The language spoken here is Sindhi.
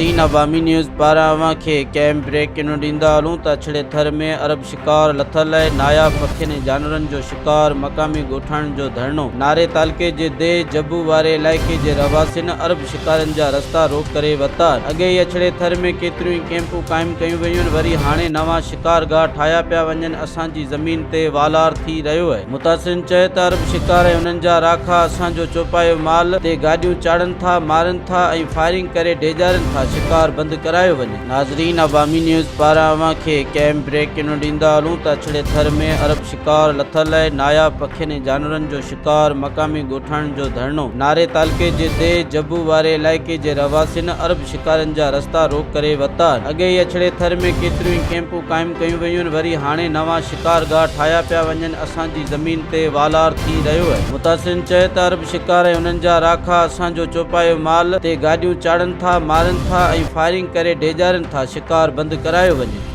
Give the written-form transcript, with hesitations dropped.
ناظرين عوامي نيوز پاران اوهان کي ڪيم بريڪ ڪنو ڏيندا هلون ته اڇڙي ٿر ۾ عرب شڪار لٿل آهي، ناياب پکين ۽ جانورن جو شڪار، مقامي ڳوٺاڻن جو ڌرڻو، ناري تعلقي جي ديهه جبو واري علائقي جي رهواسين عرب شڪارين جا رستا روڪ ڪري ورتا، اڳي ئي اڇڙي ٿر ۾ ڪيتريون ئي ڪيمپون قائم ڪيون ويون آهن وري هاڻي نوان شڪارگاهه ٺاهيا پيا وڃن، اسان جي زمين تي والار ٿي رهيو آهي. متاثرين چيو ته عرب شڪار ۽ انهن جا راکا اسان جو چوپايو مال تي گاڏيون چاڙهن ٿا، مارن ٿا ۽ فائرنگ ڪري ڊيڄارين ٿا، شڪار بند ڪرايو وڃي. ناظرين عوامي نيوز پاران اوهان کي ڪيم بريڪ ڪنو ڏيندا هلون ته اڇڙي ٿر ۾ عرب شڪار لٿل آهي، ناياب پکين ۽ جانورن جو شڪار، مقامي ڳوٺاڻن جو ڌرڻو، ناري تعلقي جي ديهه جبو واري علائقي جي رهواسين عرب شڪارين جا رستا روڪ ڪري ورتا، اڳي ئي اڇڙي ٿر ۾ ڪيتريون ئي ڪيمپون قائم ڪيون ويون آهن وري هاڻي نوان شڪارگاهه ٺاهيا پيا وڃن، اسان جي زمين تي والار ٿي رهيو آهي. متاثرين چيو ته عرب شڪار ۽ انهن جا راکا اسان جو چوپايو مال تي گاڏيون چاڙهن ٿا، مارن ٿا ۽ فائرنگ ڪري ڊيڄارين ٿا، شڪار بند ڪرايو وڃي.